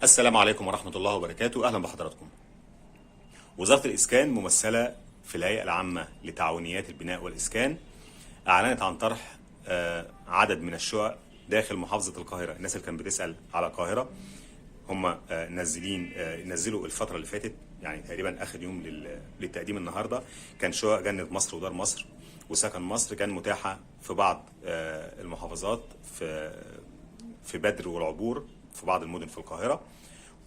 السلام عليكم ورحمة الله وبركاته، أهلا بحضراتكم. وزارة الإسكان ممثلة في الهيئة العامة لتعاونيات البناء والإسكان أعلنت عن طرح عدد من الشقق داخل محافظة القاهرة. الناس اللي كانت بتسأل على القاهرة هم نازلين، نزلوا الفترة اللي فاتت، يعني تقريبا آخر يوم للتقديم النهاردة كان شقق جنة مصر ودار مصر وسكن مصر كان متاحة في بعض المحافظات، في بدر والعبور، في بعض المدن في القاهرة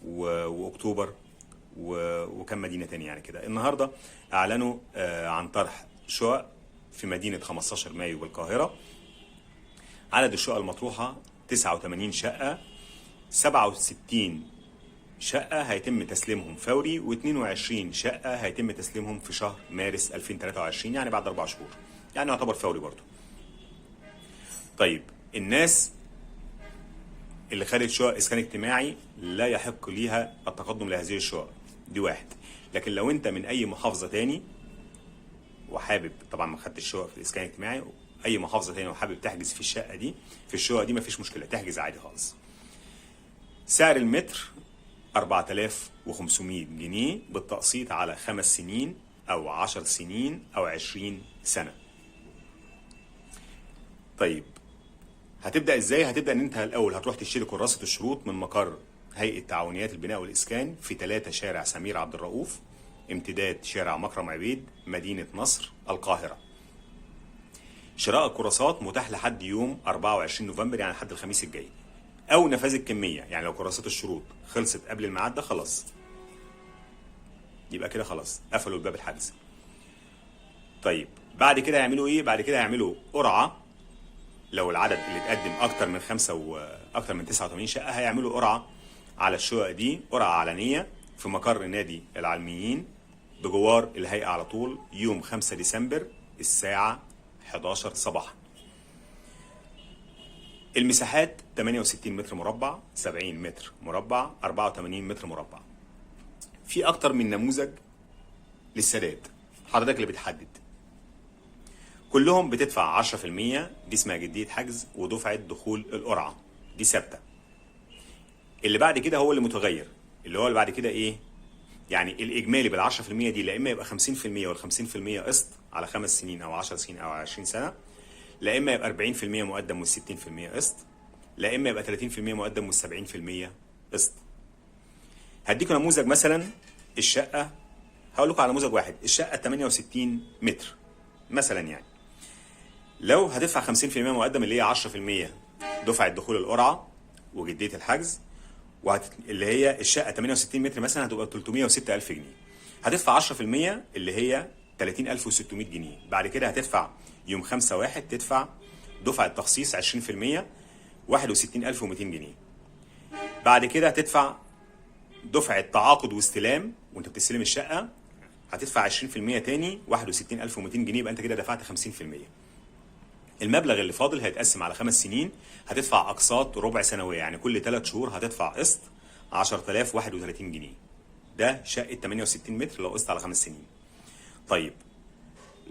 وأكتوبر وكم مدينة تانية يعني كده. النهاردة أعلنوا عن طرح شقق في مدينة 15 مايو بالقاهرة. عدد الشقق المطروحة 89 شقة، 67 شقة هيتم تسليمهم فوري، و22 شقة هيتم تسليمهم في شهر مارس 2023، يعني بعد 4 شهور، يعني يعتبر فوري برضو. طيب، الناس اللي خدت شقق اسكان اجتماعي لا يحق ليها التقدم لهذه الشقق دي، واحد. لكن لو انت من اي محافظة تاني وحابب، طبعا ما خدتش شقق في الاسكان الاجتماعي، اي محافظة تاني وحابب تحجز في الشقة دي، في الشقق دي، مفيش مشكله، تحجز عادي خالص. سعر المتر 4500 جنيه بالتقسيط على 5 سنين او 10 سنين او 20 سنه. طيب، هتبدا ازاي؟ هتبدا ان انت الاول هتروح تشتري كراسة الشروط من مقر هيئة تعاونيات البناء والاسكان في 3 شارع سمير عبد الرؤوف، امتداد شارع مكرم عبيد، مدينة نصر، القاهره. شراء الكراسات متاح لحد يوم 24 نوفمبر، يعني لحد الخميس الجاي، او نفاذ الكميه. يعني لو كراسات الشروط خلصت قبل الميعاد ده خلاص، يبقى كده خلاص قفلوا الباب الحجز. طيب، بعد كده يعملوا ايه؟ بعد كده يعملوا قرعه. لو العدد اللي اتقدم اكتر من خمسة واكتر من 89 شقه، هيعملوا قرعه على الشقق دي، قرعه علنية في مقر نادي العلميين بجوار الهيئة على طول يوم 5 ديسمبر الساعة 11 صباحا. المساحات 68 متر مربع، 70 متر مربع، 84 متر مربع. في اكتر من نموذج للسداد، حضرتك اللي بتحدد. كلهم بتدفع 10%، دي اسمها جدية حجز ودفعة دخول القرعة، دي ثابتة. اللي بعد كده هو اللي متغير. اللي هو اللي بعد كده ايه؟ يعني الاجمالي بال 10% دي لا اما يبقى 50% وال 50% قسط على 5 سنين او 10 سنين او 20 سنة، لا اما يبقى 40% مقدم وال 60% قسط، لا اما يبقى 30% مقدم وال 70% قسط. هديكم نموذج مثلا الشقة، هقول لكم على نموذج واحد، الشقة 68 متر مثلا. يعني لو هتدفع 50% مقدم، اللي هي 10% دفعة دخول القرعة وجدية الحجز، اللي هي الشقة 68 متر مثلا هتبقى 306 ألف جنيه. هتدفع 10% اللي هي 30600 جنيه. بعد كده هتدفع يوم 5 1 تدفع دفعة تخصيص 20%، 61200 جنيه. بعد كده هتدفع دفعة تعاقد واستلام، وانت بتستلم الشقة هتدفع 20% تاني، 61200 جنيه. يبقى انت كده دفعت 50%. المبلغ اللي فاضل هيتقسم على 5 سنين، هتدفع اقساط ربع سنويه، يعني كل 3 شهور هتدفع قسط 10031 جنيه. ده شقه 68 متر لو قسط على 5 سنين. طيب،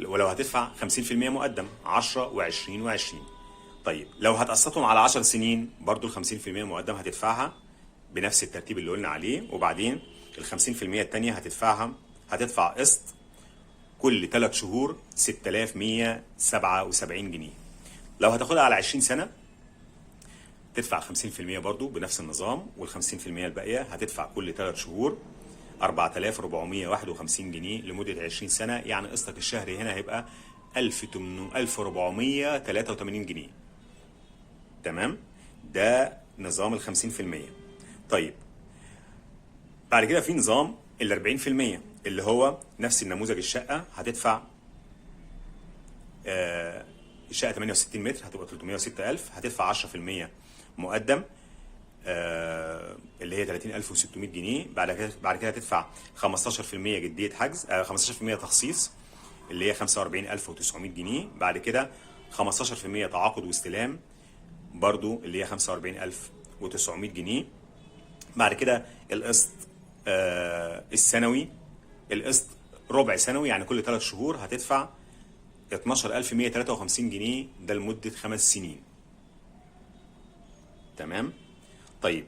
ولو هتدفع 50% مقدم، 10 و20 و20. طيب، لو هتقسطهم على 10 سنين، برضو ال 50% مقدم هتدفعها بنفس الترتيب اللي قلنا عليه، وبعدين ال 50% التانية هتدفعها، هتدفع قسط كل 3 شهور 6177 جنيه. لو هتاخدها على 20 سنة، تدفع 50% برضو بنفس النظام، وال 50% الباقية هتدفع كل 3 شهور 4451 جنيه لمدة 20 سنة. يعني قسطك الشهري هنا هيبقى 1483 جنيه. تمام، ده نظام ال 50%. طيب، بعد كده في نظام ال 40%، اللي هو نفس النموذج الشقة، هتدفع الشقة 68 متر هتبقى 306000، هتدفع 10% مقدم اللي هي 30600 جنيه. بعد كده هتدفع 15% جدية حجز، 15% تخصيص اللي هي 45900 جنيه. بعد كده 15% تعاقد واستلام برضو اللي هي 45900 جنيه. بعد كده القسط السنوي، القسط ربع سنوي، يعني كل 3 شهور هتدفع 12153 جنيه، ده لمدة 5 سنين. تمام. طيب.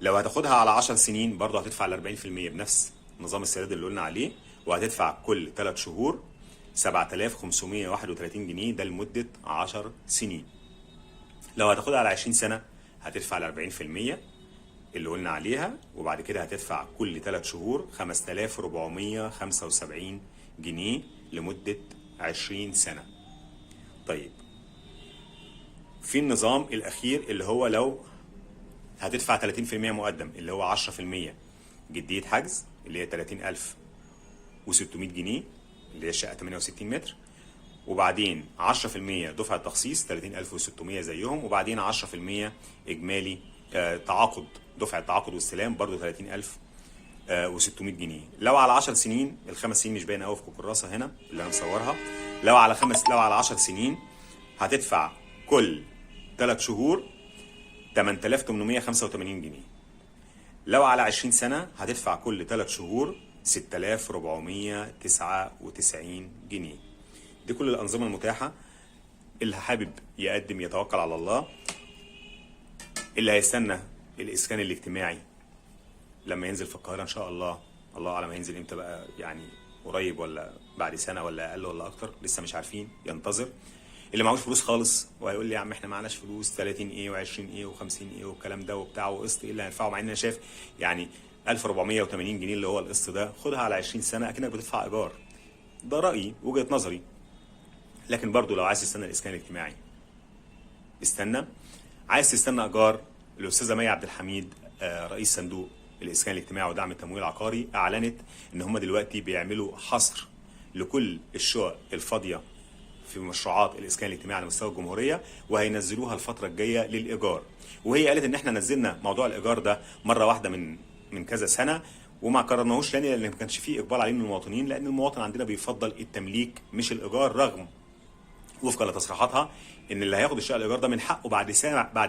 لو هتاخدها على 10 سنين برضه هتدفع ال 40% بنفس نظام السداد اللي قلنا عليه، وهتدفع كل 3 شهور 7531 جنيه، ده لمدة 10 سنين. لو هتاخدها على 20 سنة هتدفع ال 40% اللي قلنا عليها، وبعد كده هتدفع كل 3 شهور 5475 جنيه لمدة 20 سنة. طيب في النظام الأخير اللي هو لو هتدفع 30% مقدم، اللي هو 10% جدية حجز اللي هي 30600 جنيه اللي هي الشقة 68 متر، وبعدين 10% دفعة تخصيص 30600 زيهم، وبعدين 10% إجمالي تعاقد، دفعة تعاقد واستلام برضو 30600 جنيه. لو على 10 سنين، الخمس سنين مش باينة قوي في الكراسة هنا اللي انا مصورها، لو على 10 سنين هتدفع كل 3 شهور 8885 جنيه. لو على 20 سنة هتدفع كل 3 شهور 6499 جنيه. دي كل الأنظمة المتاحة. اللي حابب يقدم يتوكل على الله، اللي هيستنى الإسكان الاجتماعي لما ينزل في القاهرة إن شاء الله، الله أعلم هينزل إمتى بقى، يعني قريب ولا بعد سنة ولا أقل ولا أكتر، لسه مش عارفين، ينتظر. اللي معهوش فلوس خالص وهيقول لي يا عم احنا معناش فلوس، 30 ايه و20 ايه و50 ايه والكلام ده وبتاع، وقسط ايه اللي هندفعه، مع ان انا شايف يعني 1480 جنيه اللي هو القسط ده خدها على 20 سنة اكنك بتدفع ايجار. ده رايي، وجهه نظري. لكن برضو لو عايز تستنى الاسكان الاجتماعي استنى، عايز تستنى ايجار، الاستاذة مي عبد الحميد رئيس صندوق الاسكان الاجتماعي ودعم التمويل العقاري اعلنت ان هم دلوقتي بيعملوا حصر لكل الشقق الفاضيه في مشروعات الاسكان الاجتماعي على مستوى الجمهورية، وهينزلوها الفترة الجاية للايجار. وهي قالت ان احنا نزلنا موضوع الايجار ده مرة واحدة من كذا سنة وما كررناهوش تاني، لان ما كانش فيه اقبال عليه من المواطنين، لان المواطن عندنا بيفضل التمليك مش الايجار، رغم وفقا لتصريحاتها ان اللي هياخد الشقة الايجار ده من حقه بعد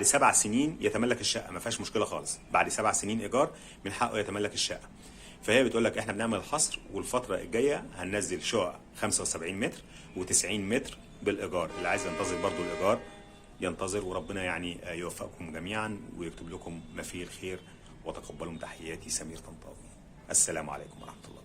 7 سنين يتملك الشقة، ما فيهاش مشكلة خالص، بعد 7 سنين ايجار من حقه يتملك الشقة. فهي بتقول لك احنا بنعمل الحصر، والفترة الجاية هننزل شقق 75 متر و90 متر بالايجار. اللي عايز ينتظر برضو الايجار ينتظر، وربنا يعني يوفقكم جميعا ويكتب لكم ما فيه الخير. وتقبلوا تحياتي، سمير طنطاوي. السلام عليكم ورحمة الله.